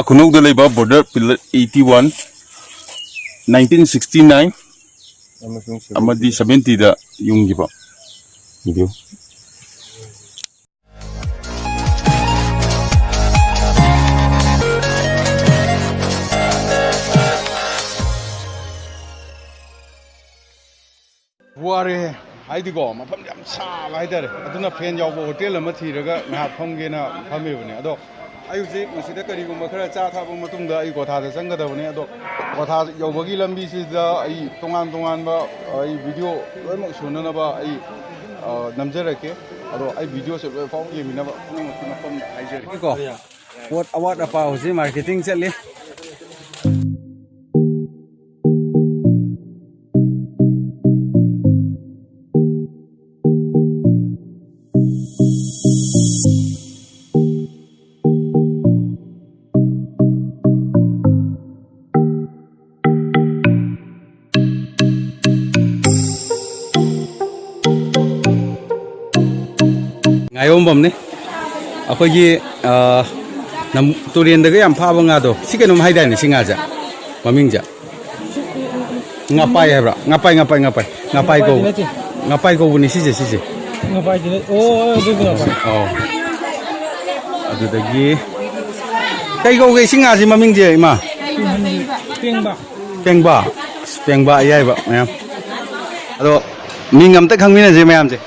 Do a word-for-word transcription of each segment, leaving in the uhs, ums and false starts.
ꯈꯨꯅꯧꯗ ꯂꯩꯕ border pillar eighty one, nineteen sixty nine ꯑꯃꯗꯤ seventy ꯗ ꯌꯨꯡꯈꯤꯕ꯫ ꯌꯦꯡꯕꯤꯌꯨ꯫ ꯋꯥꯔꯦ꯫ ꯍꯥꯏꯗꯤꯀꯣ, ꯃꯐꯝ ꯌꯥꯝ ꯁꯥꯕ ꯍꯥꯏꯇꯥꯔꯦ꯫ ꯑꯗꯨꯅ ꯐꯦꯟ ꯌꯥꯎꯕ ꯍꯣꯇꯦꯜ ꯑꯃ ꯊꯤꯔꯒ ꯉꯥꯏꯍꯥꯛ ꯐꯝꯒꯦꯅ ꯐꯝꯃꯤꯕꯅꯦ꯫ ꯑꯗꯣ ꯑꯩ ꯍꯧꯖꯤꯛ ꯃꯁꯤꯗ ꯀꯔꯤꯒꯨꯝꯕ ꯈꯔ ꯆꯥ ꯊꯛꯑꯕ ꯃꯇꯨꯡꯗ ꯑꯩ ꯀ꯭ꯋꯥꯊꯥꯗ ꯆꯪꯒꯗꯕꯅꯦ꯫ ꯑꯗꯣ ꯀ꯭ꯋꯥꯊꯥ ꯌꯧꯕꯒꯤ ꯂꯝꯕꯤꯁꯤꯗ ꯑꯩ ꯇꯣꯉꯥꯟ ꯇꯣꯉꯥꯟꯕ, ꯑꯩ ꯚꯤꯗꯤꯑꯣ ꯂꯣꯏꯅꯃꯛ ꯁꯨꯅꯅꯕ ꯑꯩ, ꯑ, ꯅꯝꯖꯔꯛꯀꯦ꯫ ꯑꯗꯣ ꯑꯩ ꯚꯤꯗꯤꯑꯣꯁꯦ ꯂꯣꯏ ꯐꯥꯎ ꯌꯦꯡꯃꯤꯟꯅꯕ ꯄꯨꯝꯅꯃꯛꯀꯤ ꯃꯐꯝꯗ ꯍꯥꯏꯖꯔꯤ꯫ ꯀꯣ, ꯄꯣꯠ ꯑꯋꯥꯠ ꯑꯄꯥ ꯍꯧꯖꯤꯛ marketing ꯆꯠꯂꯤ꯫ ꯉꯥ ꯌꯣꯟꯐꯝꯅꯤ꯫ ꯑꯩꯈꯣꯏꯒꯤ, ꯑ, ꯅꯝ-, ꯇꯨꯔꯦꯟꯗꯒ ꯌꯥꯝ ꯐꯥꯕ ꯉꯥꯗꯣ꯫ ꯁꯤ ꯀꯩꯅꯣꯝ ꯍꯥꯏꯗꯥꯏꯅꯦ, ꯁꯤ ꯉꯥꯁꯦ? ꯃꯃꯤꯡꯁꯦ? ꯉꯥꯄꯥꯏ ꯍꯥꯏꯕ꯭ꯔꯥ? ꯉꯥꯄꯥꯏ, ꯉꯥꯄꯥꯏ, ꯉꯥꯄꯥꯏ꯫ ꯉꯥꯄꯥꯏ ꯉꯥꯄꯥꯏꯗꯤ ꯀꯧꯕ-, ꯅꯠꯇꯦ꯫ ꯉꯥꯄꯥꯏ ꯀꯧꯕꯅꯤ ꯁꯤꯁꯦ, ꯁꯤꯁꯦ꯫ ꯉꯥꯄꯥꯏꯗꯤ ꯅꯠ-, ꯑꯣ, ꯑꯣ, ꯑꯗꯨꯁꯨ ꯉꯥꯄꯥꯏ꯫ ꯑꯧ꯫ ꯑꯗꯨꯗꯒꯤ ꯀꯩ ꯀꯧꯒꯦ ꯁꯤ ꯉꯥꯁꯤ ꯃꯃꯤꯡꯁꯦ, ꯏꯃꯥ? ꯄꯦꯡꯕ꯫ ꯄꯦꯡꯕ꯫ ꯑꯁ, ꯄꯦꯡꯕ ꯑꯌꯥꯏꯕ ꯃꯌꯥꯝ꯫ ꯑꯗꯣ ꯃꯤꯡ ꯑꯝꯇ ꯈꯪꯃꯤꯟꯅꯁꯦ ꯃꯌꯥꯝꯁꯦ꯫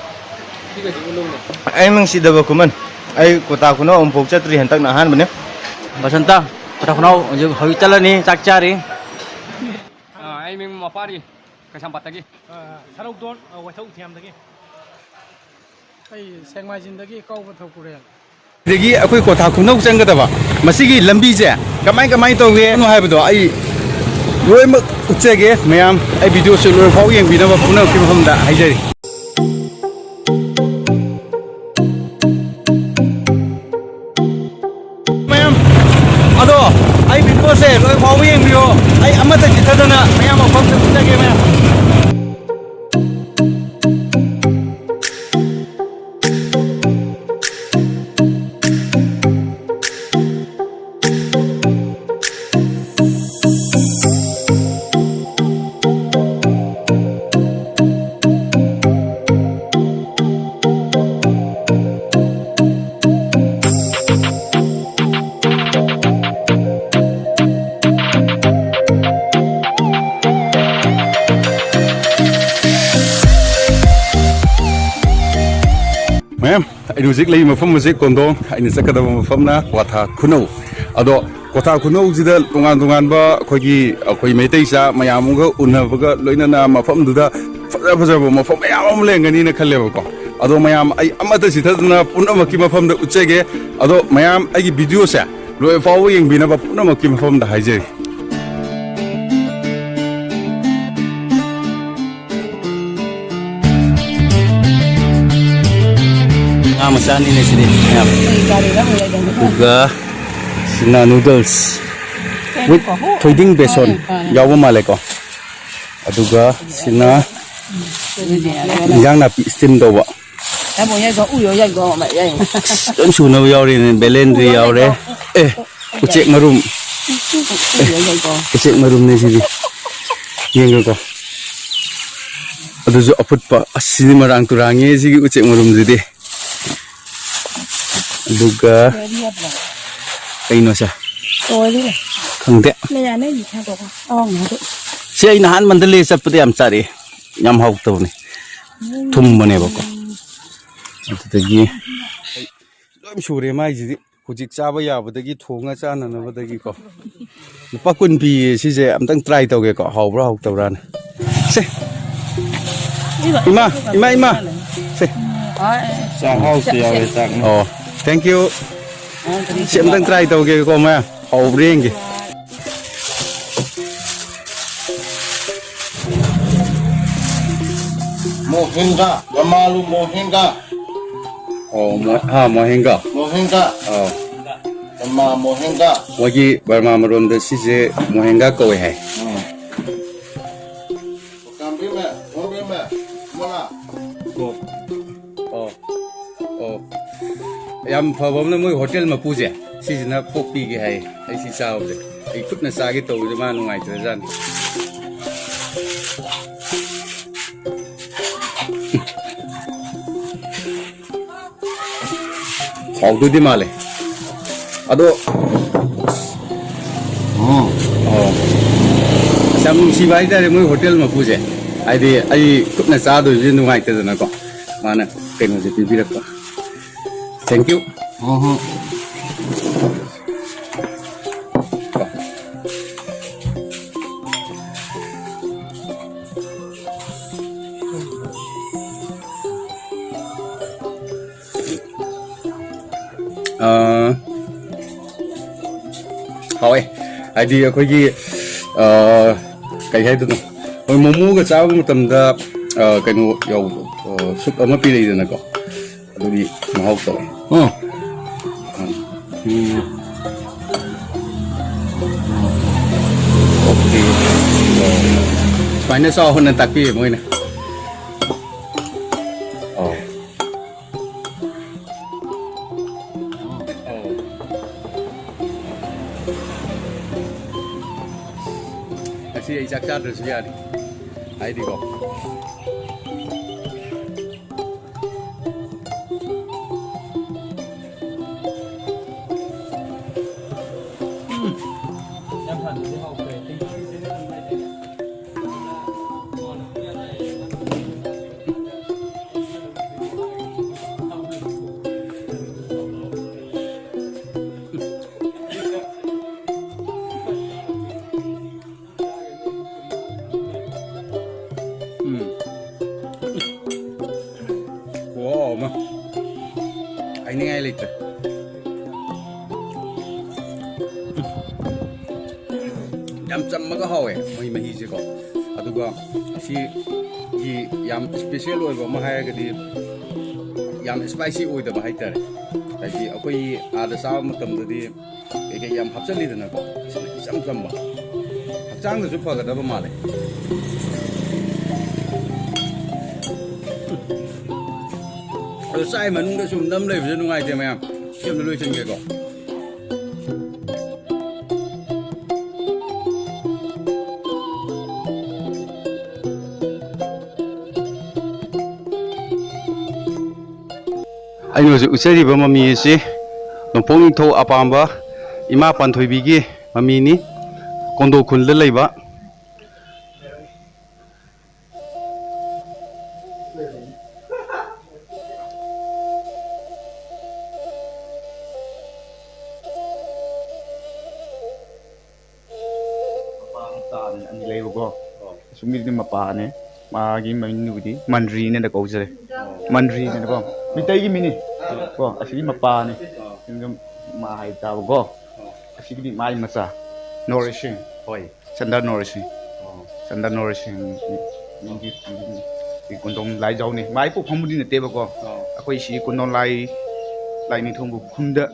ꯑꯩ ꯃꯤꯡ ꯁꯤꯗꯕ ꯈꯨꯃꯟ꯫ ꯑꯩ ꯀꯣꯇꯥ ꯈꯨꯅꯧ ꯑꯃꯨꯛꯐꯥꯎ ꯆꯠꯇ꯭ꯔꯤ, ꯍꯟꯗꯛꯅ ꯑꯍꯥꯟꯕꯅꯦ꯫ ꯕꯁꯟꯇ, ꯀꯣꯇꯥ ꯈꯨꯅꯧ ꯍꯧꯖꯤꯛ, ꯍꯧꯖꯤꯛ ꯆꯠꯂꯅꯤ, ꯆꯥꯛ ꯆꯥꯔꯤ꯫ ꯑꯥ, ꯑꯩ ꯃꯤꯡ ꯃꯄꯥꯔꯤ ꯀꯩꯁꯥꯝꯄꯥꯠꯇꯒꯤ꯫ ꯑꯥ, ꯁꯔꯧꯗꯣꯟ, ꯑꯥ, ꯋꯥꯏꯊꯧ ꯊꯤꯌꯥꯝꯗꯒꯤ꯫ ꯑꯩ ꯁꯦꯡꯃꯥꯏꯖꯤꯡꯗꯒꯤ ꯀꯧꯕ ꯊꯧꯀꯨꯔꯦꯜ꯫ ꯑꯗꯒꯤ ꯑꯩꯈꯣꯏ ꯀꯣꯊꯥ ꯈꯨꯅꯧ ꯆꯪꯒꯗꯕ ꯃꯁꯤꯒꯤ ꯂꯝꯕꯤꯁꯦ ꯀꯃꯥꯏ ꯀꯃꯥꯏ ꯇꯧꯒꯦꯅꯣ ꯍꯥꯏꯕꯗꯣ ꯑꯩ ꯂꯣꯏꯅꯃꯛ ꯎꯠꯆꯒꯦ ꯃꯌꯥꯝ꯫ ꯑꯩ ꯚꯤꯗꯤꯑꯣꯁꯦ ꯂꯣꯏꯐꯥꯎ ꯌꯦꯡꯕꯤꯅꯕ ꯄꯨꯝꯅꯃꯛꯀꯤ ꯃꯐꯝꯗ ꯍꯥꯏꯖꯔꯤ꯫ ꯃꯌꯥꯝ, ꯑꯗꯣ ꯑꯩ ꯚꯤꯗꯤꯑꯣꯁꯦ ꯂꯣꯏ ꯐꯥꯎꯕ ꯌꯦꯡꯕꯤꯌꯣ꯫ ꯑꯩ ꯑꯃꯠꯇ ꯆꯤꯠꯊꯗꯅ ꯃꯌꯥꯝ ꯃꯐꯝꯗ ꯎꯠꯆꯒꯦ ꯃꯌꯥꯝ꯫ ꯑꯩꯅ ꯍꯧꯖꯤꯛ ꯂꯩꯔꯤꯕ ꯃꯐꯝ ꯑꯁꯤ ꯀꯣꯟꯗꯣꯡ, ꯑꯩꯅ ꯆꯠꯀꯗꯕ ꯃꯐꯝꯅ ꯀ꯭ꯋꯥꯊꯥ ꯈꯨꯅꯧ꯫ ꯑꯗꯣ ꯀ꯭ꯋꯥꯊꯥ ꯈꯨꯅꯧꯁꯤꯗ ꯇꯣꯉꯥꯟ ꯇꯣꯉꯥꯟꯕ ꯑꯩꯈꯣꯏꯒꯤ, ꯑꯩꯈꯣꯏ ꯃꯩꯇꯩ ꯆꯥ ꯃꯌꯥꯝ ꯑꯃꯒ ꯎꯅꯕꯒ ꯂꯣꯏꯅꯅ ꯃꯐꯝꯗꯨꯗ ꯐꯖ ꯐꯖꯕ ꯃꯐꯝ ꯃꯌꯥꯝ ꯑꯃ ꯂꯩꯔꯝꯒꯅꯤꯅ ꯈꯜꯂꯦꯕꯀꯣ꯫ ꯑꯗꯣ ꯃꯌꯥꯝ ꯑꯩ ꯑꯃꯠꯇ ꯆꯤꯊꯗꯅ ꯄꯨꯝꯅꯃꯛꯀꯤ ꯃꯐꯝꯗ ꯎꯠꯆꯒꯦ꯫ ꯑꯗꯣ ꯃꯌꯥꯝ ꯑꯩꯒꯤ ꯚꯤꯗꯤꯑꯣꯁꯦ ꯂꯣꯏ ꯐꯥꯎꯕ ꯌꯦꯡꯕꯤꯅꯕ ꯄꯨꯝꯅꯃꯛꯀꯤ ꯃꯐꯝꯗ ꯍꯥꯏꯖꯔꯤ꯫ ꯉꯥ ꯃꯆꯥꯅꯤꯅꯦ ꯁꯤꯗꯤ ꯃꯌꯥꯝ꯫ ꯑꯗꯨꯒ ꯁꯤꯅ noodles with ꯊꯣꯏꯗꯤꯡ ꯕꯦꯁꯣꯟ ꯌꯥꯎꯕ ꯃꯥꯜꯂꯦꯀꯣ꯫ ꯑꯗꯨꯒ ꯁꯤꯅ ꯏꯟꯖꯥꯡ ꯅꯥꯄꯤ steam ꯇꯧꯕ꯫ ꯑꯁ, ꯂꯣꯏ ꯁꯨꯅꯕ ꯌꯥꯎꯔꯤꯅꯦ꯫ ꯕꯦꯂꯦꯟꯗ꯭ꯔꯤ ꯌꯥꯎꯔꯦ꯫ ꯑꯦ, ꯎꯆꯦꯛ ꯃꯔꯨꯝ꯫ ꯎꯆꯦꯛ ꯃꯔꯨꯝꯅꯦ ꯁꯤꯗꯤ꯫ ꯌꯦꯡꯉꯨꯀꯣ꯫ ꯑꯗꯨꯁꯨ ꯑꯐꯨꯠꯄ꯫ ꯑꯁ, ꯁꯤꯗꯤ ꯃꯔꯥꯡ ꯇꯨꯔꯥꯡꯉꯦ ꯁꯤꯒꯤ ꯎꯆꯦꯛ ꯃꯔꯨꯝꯁꯤꯗꯤ꯫ ꯑꯗꯨꯒ ꯀꯩꯅꯣꯁꯦ? ꯈꯪꯗꯦ꯫ ꯁꯤ ꯑꯩ ꯅꯍꯥꯟ ꯃꯟꯗꯂꯦ ꯆꯠꯄꯗ ꯌꯥꯝ ꯆꯥꯔꯛꯑꯦ꯫ ꯌꯥꯝ ꯍꯥꯎꯇꯕꯅꯦ꯫ ꯊꯨꯝꯕꯅꯦꯕꯀꯣ꯫ ꯑꯗꯨꯗꯒꯤ ꯂꯣꯏ ꯁꯨꯔꯦ ꯃꯥꯏꯁꯤꯗꯤ꯫ ꯍꯧꯖꯤꯛ ꯆꯥꯕ ꯌꯥꯕꯗꯒꯤ ꯊꯣꯡꯉ ꯆꯥꯅꯅꯕꯗꯒꯤꯀꯣ꯫ ꯂꯨꯄꯥ ꯀꯨꯟ ꯄꯤꯌꯦ ꯁꯤꯁꯦ꯫ ꯑꯝꯇꯪ try ꯇꯧꯒꯦꯀꯣ꯫ ꯍꯥꯎꯕ꯭ꯔꯥ ꯍꯥꯎꯇꯕ꯭ꯔꯥꯅ꯫ ꯁꯦ꯫ ꯏꯃꯥ, ꯏꯃꯥ, ꯏꯃꯥ꯫ ꯁꯦ꯫ ꯆꯥꯛꯍꯥꯎꯁꯨ ꯌꯥꯎꯋꯦ, ꯆꯥꯛꯅ꯫ ꯑꯣ, thank you꯫ ꯁꯤ ꯑꯝꯇꯪ try ꯇꯧꯒꯦꯀꯣ ꯃꯌꯥꯝ꯫ ꯍꯥꯎꯕ꯭ꯔꯥ ꯌꯦꯡꯒꯦ꯫ ꯃꯣꯍꯦꯡꯒ, ꯕꯃꯥꯂꯨ ꯃꯣꯍꯦꯡꯒ꯫ ꯑꯣ, ꯃꯣ-, ꯍꯥ, ꯃꯣꯍꯦꯡꯒ꯫ ꯃꯣꯍꯦꯡꯒ꯫ ꯑꯣ꯫ ꯕꯃꯥ ꯃꯣꯍꯦꯡꯒ꯫ ꯃꯣꯏꯒꯤ ꯕꯔꯃꯥ ꯃꯔꯣꯟꯗ ꯁꯤꯁꯦ ꯃꯣꯍꯦꯡꯒ ꯀꯧꯋꯦ ꯍꯥꯏ꯫ ꯎꯝ꯫ ꯀꯥꯝꯕꯤꯃ, ꯃꯣꯍꯦꯡꯒ, ꯃꯣꯂꯥ꯫ ꯑꯣ꯫ ꯑꯣ꯫ ꯑꯣ꯫ ꯌꯥꯝ ꯐꯕ ꯑꯃꯅ ꯃꯣꯏ ꯍꯣꯇꯦꯜ ꯃꯄꯨꯁꯦ, ꯁꯤꯁꯤꯅ ꯄꯣꯛ ꯄꯤꯒꯦ ꯍꯥꯏꯌꯦ꯫ ꯑꯩ ꯁꯤ ꯆꯥꯕꯁꯦ꯫ ꯑꯩ ꯈꯨꯠꯅ ꯆꯥꯒꯦ ꯇꯧꯕꯁꯦ ꯃꯥ ꯅꯨꯡꯉꯥꯏꯇ꯭ꯔꯖꯥꯠꯅꯤ꯫ ꯍꯥꯎꯗꯣꯏꯗꯤ ꯃꯥꯜꯂꯦ꯫ ꯑꯗꯣ, ꯎꯝ꯫ ꯑꯣ꯫ ꯑꯁ, ꯌꯥꯝ ꯅꯨꯡꯁꯤꯕ ꯍꯥꯏꯇꯥꯔꯦ ꯃꯣꯏ ꯍꯣꯇꯦꯜ ꯃꯄꯨꯁꯦ꯫ ꯍꯥꯏꯗꯤ ꯑꯩ ꯈꯨꯠꯅ ꯆꯥꯗꯣꯏꯁꯦ ꯅꯨꯡꯉꯥꯏꯇꯗꯅꯀꯣ꯫ ꯃꯥꯅ ꯀꯩꯅꯣꯁꯦ ꯄꯤꯕꯤꯔꯛꯄ꯫ Thank you. ꯎꯝ꯫ ꯑꯥ, ꯍꯥꯎꯋꯦ꯫ ꯍꯥꯏꯗꯤ ꯑꯩꯈꯣꯏꯒꯤ, ꯑꯥ, ꯀꯩ ꯍꯥꯏꯗꯣꯏꯅꯣ? ꯑꯩꯈꯣꯏ ꯃꯣꯃꯣꯒ ꯆꯥꯕ ꯃꯇꯝꯗ, ꯑꯥ, ꯀꯩꯅꯣ ꯌꯥꯎꯕꯗꯣ, ꯑꯥ, ꯁꯨꯞ ꯑꯃ ꯄꯤꯔꯛꯏꯗꯅꯀꯣ꯫ ꯑꯗꯨꯒꯤ ꯃꯍꯥꯎ ꯇꯧꯋꯦ꯫ ꯎꯝ꯫ ꯎꯝ꯫ ꯑꯣꯀꯦ꯫ ꯁꯨꯃꯥꯏꯅ ꯆꯥꯎ ꯍꯥꯏꯅ ꯇꯥꯛꯄꯤꯌꯦ ꯃꯣꯏꯅ꯫ ꯑꯧ꯫ ꯉꯁꯤ ꯑꯩ ꯆꯥꯛ ꯆꯥꯗ꯭ꯔꯁꯨ ꯌꯥꯅꯤ꯫ ꯍꯥꯏꯗꯤꯀꯣ꯫ ꯎꯝ꯫ ꯌꯥꯝ ꯐꯅꯗꯤ ꯍꯥꯎꯈ꯭ꯔꯦ꯫ ꯎꯝ꯫ ꯈꯨꯍꯥꯎ ꯑꯃ꯫ ꯍꯥꯏꯅꯤꯡꯉꯥꯏ ꯂꯩꯇ꯭ꯔꯦ꯫ ꯌꯥꯝ ꯆꯝꯃꯒ ꯍꯥꯎꯋꯦ ꯃꯣꯏ ꯃꯍꯤꯁꯦꯀꯣ꯫ ꯑꯗꯨꯒ ꯁꯤꯒꯤ ꯌꯥꯝ special ꯑꯣꯏꯕ ꯑꯃ ꯍꯥꯏꯔꯒꯗꯤ ꯌꯥꯝ spicy ꯑꯣꯏꯗꯕ ꯍꯥꯏꯇꯥꯔꯦ꯫ ꯍꯥꯏꯗꯤ ꯑꯩꯈꯣꯏꯒꯤ ꯑꯥꯗ ꯆꯥꯕ ꯃꯇꯝꯗꯗꯤ ꯀꯩꯀꯩ ꯌꯥꯝ ꯍꯥꯞꯆꯜꯂꯤꯗꯅꯀꯣ, ꯁꯤꯅ ꯏꯆꯝ ꯆꯝꯕ, ꯍꯛꯆꯥꯡꯗꯁꯨ ꯐꯒꯗꯕ ꯃꯥꯜꯂꯦ꯫ ꯑꯗꯣ ꯆꯥꯛ ꯃꯅꯨꯡꯗ ꯁꯨꯝ ꯅꯝ ꯂꯩꯕꯁꯦ ꯅꯨꯡꯉꯥꯏꯇꯦ ꯃꯌꯥꯝ, ꯁꯤ ꯑꯝꯇ ꯂꯣꯏꯁꯤꯟꯒꯦꯀꯣ꯫ ꯑꯩꯅ ꯍꯧꯖꯤꯛ ꯎꯠꯆꯔꯤꯕ ꯃꯃꯤ ꯑꯁꯤ ꯅꯣꯡꯄꯣꯛ ꯅꯤꯡꯊꯧ ꯑꯄꯥꯝꯕ ꯏꯃꯥ ꯄꯥꯟꯊꯣꯏꯕꯤꯒꯤ ꯃꯃꯤꯅꯤ꯫ ꯀꯣꯟꯗꯣ ꯈꯨꯜꯗ ꯂꯩꯕ꯫ ꯃꯆꯥꯅꯤ ꯑꯅꯤ ꯂꯩꯕꯀꯣ꯫ ꯑꯣ꯫ ꯑꯁꯨꯝꯒꯤꯗꯤ ꯃꯄꯥꯅꯦ꯫ ꯃꯥꯒꯤ ꯃꯃꯤꯡꯗꯨꯕꯨꯗꯤ ꯃꯟꯗ꯭ꯔꯤꯅꯦꯅ ꯀꯧꯖꯔꯦ꯫ ꯑꯣ꯫ ꯃꯟꯗ꯭ꯔꯤꯅꯦꯅꯀꯣ꯫ ꯃꯤꯇꯩꯒꯤ ꯃꯤꯅꯤ꯫ ꯑꯣ꯫ ꯀꯣ, ꯑꯁꯤꯒꯤ ꯃꯄꯥꯅꯦ꯫ ꯑꯣ꯫ ꯑꯗꯨꯝ ꯃꯥ ꯍꯥꯏ ꯇꯥꯕꯀꯣ꯫ ꯑꯣ꯫ ꯑꯁꯤꯒꯤꯗꯤ ꯃꯥꯒꯤ ꯃꯆꯥ ꯅꯣꯔꯤꯁꯤꯡ꯫ ꯍꯣꯏ꯫ ꯆꯟꯗ꯭ꯔ ꯅꯣꯔꯤꯁꯤꯡ꯫ ꯑꯣ꯫ ꯆꯟꯗ꯭ꯔ ꯅꯣꯔꯤꯁꯤꯡ ꯃꯤꯡꯒꯤ, ꯃꯤꯡꯒꯤ ꯀꯣꯟꯗꯣꯡ ꯂꯥꯏꯖꯥꯎꯅꯤ꯫ ꯃꯥꯒꯤ ꯄꯣꯛꯐꯝꯕꯨꯗꯤ ꯅꯠꯇꯦꯕꯀꯣ꯫ ꯑꯣ꯫ ꯑꯩꯈꯣꯏ ꯁꯤ ꯀꯣꯟꯗꯣꯡ ꯂꯥꯏ, ꯂꯥꯏꯅꯤꯡꯊꯧ ꯈꯨꯟꯗ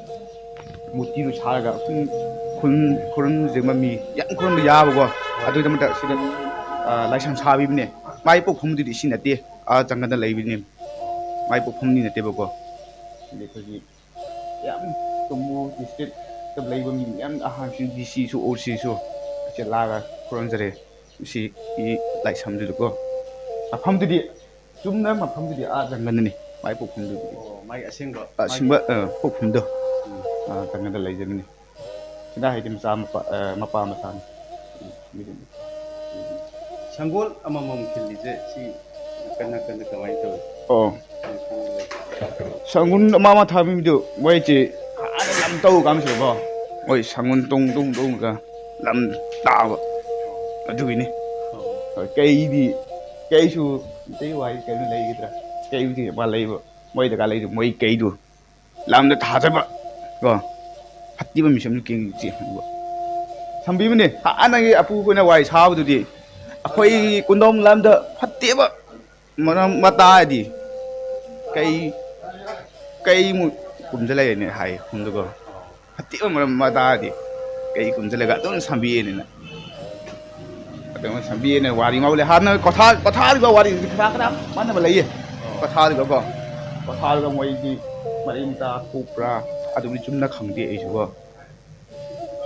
ꯃꯨꯔꯇꯤꯗꯨ ꯁꯥꯔꯒ ꯁꯨꯝ ꯈꯨꯔꯨꯝ-, ꯈꯨꯔꯨꯝꯖꯕ ꯃꯤ ꯌꯥꯝ ꯈꯨꯔꯨꯝꯕ ꯌꯥꯕꯀꯣ꯫ ꯑꯗꯨꯒꯤꯗꯃꯛꯇ ꯁꯤꯗ, ꯑ, ꯂꯥꯏꯁꯪ ꯁꯥꯕꯤꯕꯅꯦ꯫ ꯃꯥꯏ ꯄꯣꯛꯐꯝꯗꯨꯗꯤ ꯁꯤ ꯅꯠꯇꯦ, ꯑꯥ ꯖꯪꯒꯜꯗ ꯂꯩꯕꯅꯤ꯫ ꯃꯥꯏ ꯄꯣꯛꯐꯝꯗꯤ ꯅꯠꯇꯦꯕꯀꯣ꯫ ꯁꯤꯗꯤ ꯑꯩꯈꯣꯏꯒꯤ ꯌꯥꯝ ꯇꯣꯝꯕꯨ ꯗꯤꯁꯇ꯭ꯔꯤꯛꯇ ꯂꯩꯕ ꯃꯤ ꯃꯌꯥꯝ ꯑꯍꯟꯁꯤꯡ ꯗꯤ ꯁꯤꯁꯨ ꯑꯣ ꯁꯤꯁꯨ ꯑꯁꯤ ꯂꯥꯛꯑꯒ ꯈꯨꯔꯨꯝꯖꯔꯦ꯫ ꯁꯤꯒꯤ ꯂꯥꯏꯁꯪꯗꯨꯗꯀꯣ꯫ ꯃꯐꯝꯗꯨꯗꯤ ꯆꯨꯝꯅ ꯃꯐꯝꯗꯨꯗꯤ ꯑꯥ ꯖꯪꯒꯜꯗꯅꯤ꯫ ꯃꯥꯏ ꯄꯣꯛꯐꯝꯗꯨꯗꯤ꯫ ꯑꯣ, ꯃꯥꯏ ꯑꯁꯦꯡꯕ, ꯑꯁꯦꯡꯕ, ꯃꯥꯒꯤ ꯑ, ꯄꯣꯛꯐꯝꯗꯣ꯫ ꯎꯝ꯫ ꯑꯥ, ꯖꯪꯒꯜꯗ ꯂꯩꯖꯕꯅꯤ꯫ ꯁꯤꯗ ꯍꯥꯏꯗꯤ ꯃꯆꯥ ꯃꯄꯥ, ꯑ, ꯃꯄꯥ ꯃꯆꯥꯅꯤ꯫ ꯁꯪꯒꯣꯜ ꯑꯃꯃꯝ ꯈꯤꯜꯂꯤꯁꯦ ꯁꯤ ꯀꯟꯅ ꯀꯟꯅ ꯀꯃꯥꯏꯅ ꯇꯧꯋꯤ? ꯑꯣ꯫ ꯁꯪꯒꯨꯟ ꯑꯃ ꯑꯃ ꯊꯥꯕꯤꯕꯗꯨ ꯃꯣꯏꯁꯦ ꯍꯥꯟꯅ ꯂꯝ ꯇꯧ ꯀꯥꯟꯁꯤꯗꯀꯣ, ꯃꯣꯏ ꯁꯪꯒꯨꯟ ꯇꯣꯡ ꯇꯣꯡ ꯇꯣꯡꯉꯒ ꯂꯝ ꯇꯥꯕ ꯑꯗꯨꯒꯤꯅꯤ꯫ ꯑꯣ꯫ ꯍꯣꯏ, ꯀꯩꯗꯤ, ꯀꯩꯁꯨ ꯃꯩꯇꯩ ꯋꯥꯍꯩ ꯀꯩꯅꯣ ꯂꯩꯒꯗ꯭ꯔꯥ? ꯀꯩꯕꯨꯗꯤ ꯃꯥ ꯂꯩꯕ, ꯃꯣꯏ ꯗꯔꯀꯥꯔ ꯂꯩꯗꯨ, ꯃꯣꯏ ꯀꯩꯗꯨ ꯂꯝꯗ ꯊꯥꯗꯕ ꯀꯣ, ꯐꯠꯇꯕ ꯃꯤꯁꯛ ꯑꯃꯁꯨ ꯀꯦꯡ ꯆꯦꯟꯍꯟꯕ ꯊꯝꯕꯤꯕꯅꯦ꯫ ꯍꯥꯟꯅꯒꯤ ꯑꯄꯨ ꯑꯩꯈꯣꯏꯅ ꯋꯥꯔꯤ ꯁꯥꯕꯗꯨꯗꯤ ꯑꯩꯈꯣꯏ ꯀꯨꯟꯗꯣꯝ ꯂꯝꯗ ꯐꯠꯇꯦꯕ ꯃꯔꯝ ꯃꯇꯥꯗꯤ ꯀꯩ, ꯀꯩꯃꯨꯛ ꯀꯨꯝꯖ ꯂꯩꯔꯦꯅꯦ ꯍꯥꯏ ꯈꯨꯝꯗꯨꯀꯣ꯫ ꯐꯠꯇꯦꯕ ꯃꯔꯝ ꯃꯇꯥꯗꯤ ꯀꯩ ꯀꯨꯝꯖ ꯂꯩꯒ ꯑꯗꯨꯝ ꯁꯝꯕꯤꯌꯦꯅꯤꯅ꯫ ꯑꯗꯨꯝ ꯁꯝꯕꯤꯌꯦꯅ ꯋꯥꯔꯤ ꯃꯥ ꯂꯩ꯫ ꯍꯥꯟꯅ ꯀꯊꯥ, ꯀꯊꯥꯔꯤꯕ ꯋꯥꯔꯤꯁꯤꯗꯤ ꯈꯔ ꯈꯔ ꯃꯥꯟꯅꯕ ꯂꯩꯌꯦ꯫ ꯀꯊꯥꯔꯤꯕꯀꯣ꯫ ꯀꯊꯥꯔꯤꯕ ꯃꯣꯏꯗꯤ ꯃꯔꯤ ꯃꯇꯥ ꯊꯣꯛꯄ꯭ꯔꯥ ꯑꯗꯨꯕꯨꯗꯤ ꯆꯨꯝꯅ ꯈꯪꯗꯦ ꯑꯩꯁꯨꯀꯣ꯫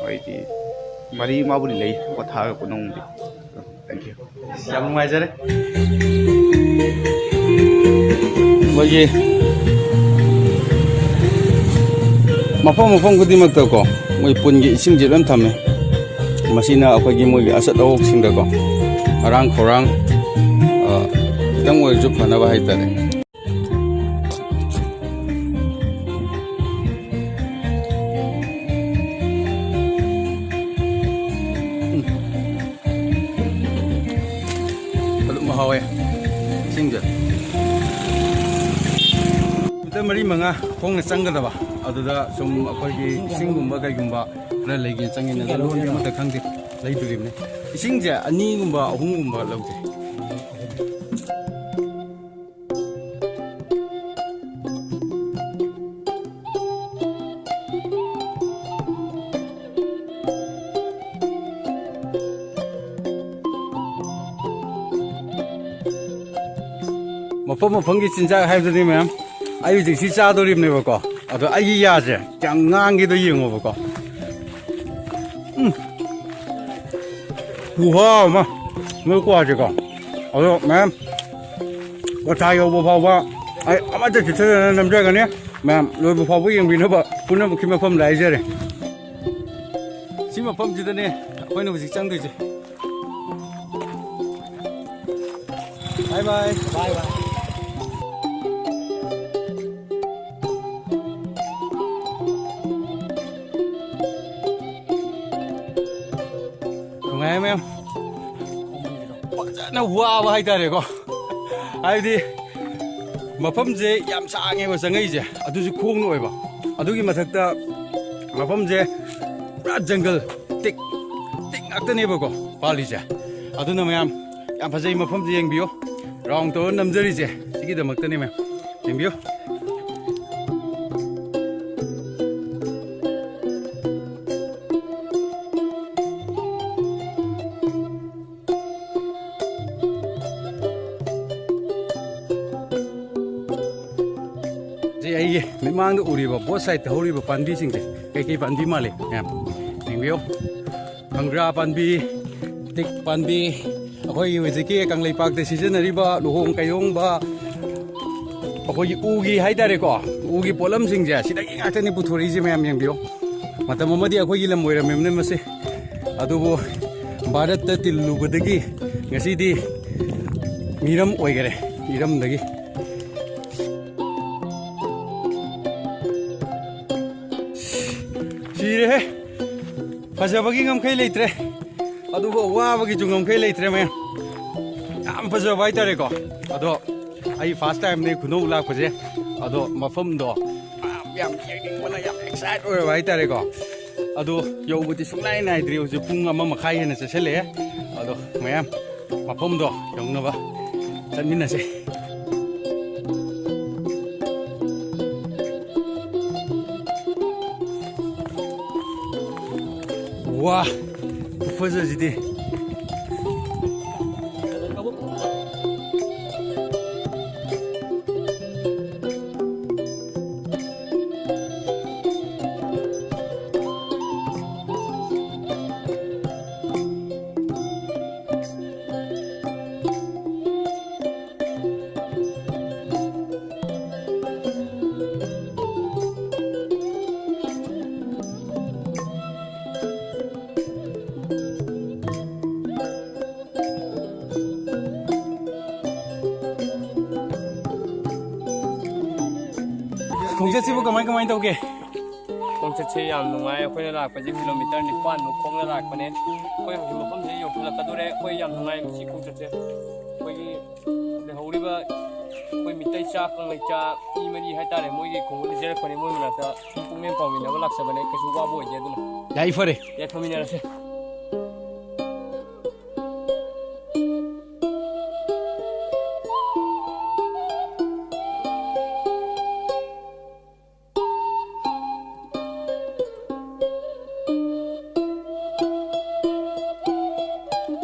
ꯃꯣꯏꯗꯤ ꯃꯔꯤ ꯃꯥꯕꯨꯗꯤ ꯂꯩ ꯀꯊꯥꯔꯤꯕ ꯀꯣꯅꯨꯡꯗꯤ꯫ Thank you꯫ ꯌꯥꯝ ꯅꯨꯡꯉꯥꯏꯖꯔꯦ꯫ ꯑꯩꯈꯣꯏꯒꯤ ꯃꯐꯝ ꯃꯐꯝ ꯈꯨꯗꯤꯡꯃꯛꯇꯀꯣ ꯃꯣꯏ ꯄꯨꯟꯒꯤ ꯏꯁꯤꯡꯁꯦ ꯂꯣꯏ ꯊꯝꯃꯦ꯫ ꯃꯁꯤꯅ ꯑꯩꯈꯣꯏꯒꯤ ꯃꯣꯏꯒꯤ ꯑꯆꯠ ꯑꯋꯣꯛꯁꯤꯡꯗꯀꯣ ꯑꯔꯥꯡ ꯈꯧꯔꯥꯡ, ꯑ, ꯈꯤꯇꯪ ꯑꯣꯏꯔꯁꯨ ꯐꯅꯕ ꯍꯥꯏꯇꯥꯔꯦ꯫ ꯍꯥꯎꯋꯦ ꯏꯁꯤꯡꯁꯦ꯫ ꯃꯤꯇꯔ ꯃꯔꯤ ꯃꯉꯥ ꯈꯣꯡꯅ ꯆꯪꯒꯗꯕ, ꯑꯗꯨꯗ ꯁꯨꯝ ꯑꯩꯈꯣꯏꯒꯤ ꯏꯁꯤꯡꯒꯨꯝꯕ ꯀꯩꯒꯨꯝꯕ ꯈꯔ ꯂꯩꯒꯦꯅ ꯆꯪꯉꯦꯅ, ꯑꯗꯣ ꯂꯣꯟꯗꯤ ꯑꯃꯠꯇ ꯈꯪꯗꯦ, ꯂꯩꯗꯣꯔꯤꯕꯅꯤ꯫ ꯏꯁꯤꯡꯁꯦ ꯑꯅꯤꯒꯨꯝꯕ ꯑꯍꯨꯝꯒꯨꯝꯕ ꯂꯧꯁꯦ꯫ ꯃꯐꯝ ꯃꯐꯝꯒꯤ ꯆꯤꯟꯖꯥꯛ ꯍꯥꯏꯕꯗꯨꯅꯤ ꯃꯌꯥꯝ꯫ ꯑꯩ ꯍꯧꯖꯤꯛ ꯁꯤ ꯆꯥꯗꯣꯔꯤꯕꯅꯦꯕꯀꯣ, ꯑꯗꯣ ꯑꯩꯒꯤ ꯌꯥꯁꯦ ꯀꯌꯥꯝ ꯉꯥꯡꯒꯦꯗꯣ ꯌꯦꯡꯉꯣꯕꯀꯣ꯫ ꯎꯝ꯫ ꯈꯨꯍꯥꯎ ꯑꯃ꯫ ꯃꯣꯏ ꯀ꯭ꯋꯥꯁꯦꯀꯣ꯫ ꯑꯗꯣ ꯃꯌꯥꯝ, ꯀ꯭ꯋꯥꯊꯥ ꯌꯧꯕ ꯐꯥꯎꯕ ꯑꯩ ꯑꯃꯠꯇ ꯆꯤꯠꯊꯗꯅ ꯅꯝꯖꯒꯅꯤ꯫ ꯃꯌꯥꯝ ꯂꯣꯏꯕ ꯐꯥꯎꯕ ꯌꯦꯡꯕꯤꯅꯕ ꯄꯨꯝꯅꯃꯛꯀꯤ ꯃꯐꯝꯗ ꯍꯥꯏꯖꯔꯤ꯫ ꯁꯤ ꯃꯐꯝꯁꯤꯗꯅꯦ ꯑꯩꯈꯣꯏꯅ ꯍꯧꯖꯤꯛ ꯆꯪꯗꯣꯏꯁꯦ꯫ ꯕꯥꯏ ꯕꯥꯏ꯫ ꯕꯥꯏ ꯕꯥꯏ꯫ ꯅꯨꯡꯉꯥꯏ ꯃꯌꯥꯝ꯫ ꯐꯖꯅ ꯋꯥꯕ ꯍꯥꯏꯇꯥꯔꯦꯀꯣ꯫ ꯍꯥꯏꯕꯗꯤ ꯃꯐꯝꯁꯦ ꯌꯥꯝ ꯁꯥꯡꯉꯦꯕ ꯆꯪꯉꯛꯏꯁꯦ, ꯑꯗꯨꯁꯨ ꯈꯣꯡꯅ ꯑꯣꯏꯕ꯫ ꯑꯗꯨꯒꯤ ꯃꯊꯛꯇ ꯃꯐꯝꯁꯦ ꯄꯨꯔꯥ ꯖꯪꯒꯜ, ꯇꯤꯛ ꯇꯤꯛ ꯉꯥꯛꯇꯅꯦꯕꯀꯣ ꯄꯥꯜꯂꯤꯁꯦ꯫ ꯑꯗꯨꯅ ꯃꯌꯥꯝ, ꯌꯥꯝ ꯐꯖꯩ ꯃꯐꯝꯁꯦ, ꯌꯦꯡꯕꯤꯌꯨ꯫ ꯔꯥꯎꯟ ꯇꯧꯔ ꯅꯝꯖꯔꯤꯁꯦ ꯁꯤꯒꯤꯗꯃꯛꯇꯅꯦ ꯃꯌꯥꯝ, ꯌꯦꯡꯕꯤꯌꯨ꯫ ꯁꯤ ꯑꯩꯒꯤ ꯃꯤꯠꯃꯥꯡꯗ ꯎꯔꯤꯕ ꯕꯣꯠ ꯁꯥꯏꯗꯇ ꯍꯧꯔꯤꯕ ꯄꯥꯝꯕꯤꯁꯤꯡꯁꯦ ꯀꯩꯀꯩ ꯄꯥꯝꯕꯤ ꯃꯥꯜꯂꯤ ꯃꯌꯥꯝ? ꯌꯦꯡꯕꯤꯌꯨ꯫ ꯈꯪꯒ꯭ꯔꯥ ꯄꯥꯝꯕꯤ, ꯇꯤꯛ ꯄꯥꯝꯕꯤ, ꯑꯩꯈꯣꯏꯒꯤ ꯍꯧꯖꯤꯛꯀꯤ ꯀꯪꯂꯩꯄꯥꯛꯇ ꯁꯤꯖꯤꯟꯅꯔꯤꯕ ꯂꯨꯍꯣꯡ ꯀꯩꯍꯣꯡꯕ, ꯑꯩꯈꯣꯏꯒꯤ ꯎꯒꯤ ꯍꯥꯏꯇꯥꯔꯦꯀꯣ, ꯎꯒꯤ ꯄꯣꯠꯂꯝꯁꯤꯡꯁꯦ ꯁꯤꯗꯒꯤ ꯉꯥꯛꯇꯅꯤ ꯄꯨꯊꯣꯔꯛꯏꯁꯦ ꯃꯌꯥꯝ, ꯌꯦꯡꯕꯤꯌꯨ꯫ ꯃꯇꯝ ꯑꯃꯗꯤ ꯑꯩꯈꯣꯏꯒꯤ ꯂꯝ ꯑꯣꯏꯔꯝꯃꯤꯕꯅ ꯃꯁꯤ, ꯑꯗꯨꯕꯨ ꯚꯥꯔꯠꯇ ꯇꯤꯜꯂꯨꯕꯗꯒꯤ ꯉꯁꯤꯗꯤ ꯃꯤꯔꯝ ꯑꯣꯏꯈꯔꯦ, ꯏꯔꯝꯗꯒꯤ꯫ ꯁꯤꯔꯦꯍꯦ꯫ ꯐꯖꯕꯒꯤ ꯉꯝꯈꯩ ꯂꯩꯇ꯭ꯔꯦ, ꯑꯗꯨꯒ ꯋꯥꯕꯒꯤꯁꯨ ꯉꯝꯈꯩ ꯂꯩꯇ꯭ꯔꯦ ꯃꯌꯥꯝ꯫ ꯌꯥꯝ ꯌꯥꯝ ꯐꯖꯕ ꯍꯥꯏꯇꯥꯔꯦꯀꯣ꯫ ꯑꯗꯣ ꯑꯩ ꯐꯥꯔꯁ ꯇꯥꯏꯝꯅꯦ ꯈꯨꯅꯧ ꯂꯥꯛꯄꯁꯦ꯫ ꯑꯗꯣ ꯃꯐꯝꯗꯣ ꯌꯥꯝ, ꯌꯥꯝ ꯌꯦꯡꯅꯤꯡꯕꯅ ꯌꯥꯝ ꯑꯦꯛꯁꯥꯏꯠ ꯑꯣꯏꯔꯕ ꯍꯥꯏꯇꯥꯔꯦꯀꯣ꯫ ꯑꯗꯣ ꯌꯧꯕꯗꯤ ꯁꯨꯡꯅꯥꯏ ꯅꯥꯏꯗ꯭ꯔꯤ꯫ ꯍꯧꯖꯤꯛ ꯄꯨꯡ ꯑꯃ ꯃꯈꯥꯏ ꯍꯦꯟꯅ ꯆꯠꯁꯜꯂꯛꯑꯦ꯫ ꯑꯗꯣ ꯃꯌꯥꯝ ꯃꯐꯝꯗꯣ ꯌꯧꯅꯕ ꯆꯠꯃꯤꯟꯅꯁꯦ꯫ ꯋꯥ, ꯈꯨꯐꯖꯁꯤꯗꯤ꯫ ꯈꯣꯡꯆꯠꯁꯤꯕꯨ ꯀꯃꯥꯏ ꯀꯃꯥꯏ ꯇꯧꯒꯦ? ꯈꯣꯡꯆꯠꯁꯦ ꯌꯥꯝ ꯅꯨꯡꯉꯥꯏ꯫ ꯑꯩꯈꯣꯏꯅ ꯂꯥꯛꯄꯁꯦ ꯀꯤꯂꯣꯃꯤꯇꯔ ꯅꯤꯄꯥꯟꯃꯨꯛ ꯈꯣꯡꯅ ꯂꯥꯛꯄꯅꯦ꯫ ꯑꯩꯈꯣꯏ ꯍꯧꯖꯤꯛ ꯃꯐꯝꯁꯤꯗ ꯌꯧꯁꯤꯜꯂꯛꯀꯗꯣꯔꯦ꯫ ꯑꯩꯈꯣꯏ ꯌꯥꯝ ꯅꯨꯡꯉꯥꯏ ꯉꯁꯤ ꯈꯣꯡꯆꯠꯁꯦ꯫ ꯑꯩꯈꯣꯏꯒꯤ ꯂꯩꯍꯧꯔꯤꯕ ꯑꯩꯈꯣꯏ ꯃꯤꯇꯩ ꯆꯥ ꯀꯪꯂꯩꯆꯥ ꯃꯤ ꯃꯔꯤ ꯍꯥꯏꯇꯥꯔꯦ, ꯃꯣꯏꯒꯤ ꯈꯣꯡꯎꯞ ꯂꯤꯖꯔꯛꯄꯅꯦ꯫ ꯃꯣꯏ ꯃꯅꯥꯛꯇ ꯁꯨꯝ ꯄꯨꯛꯂꯦꯟ ꯄꯥꯎꯃꯤꯟꯅꯕ ꯂꯥꯛꯆꯕꯅꯦ꯫ ꯀꯩꯁꯨ ꯋꯥꯕ ꯑꯣꯏꯗꯦ꯫ ꯑꯗꯨꯅ ꯌꯥꯏꯐꯔꯦ꯫ ꯌꯥꯏꯐꯃꯤꯟꯅꯔꯁꯦ꯫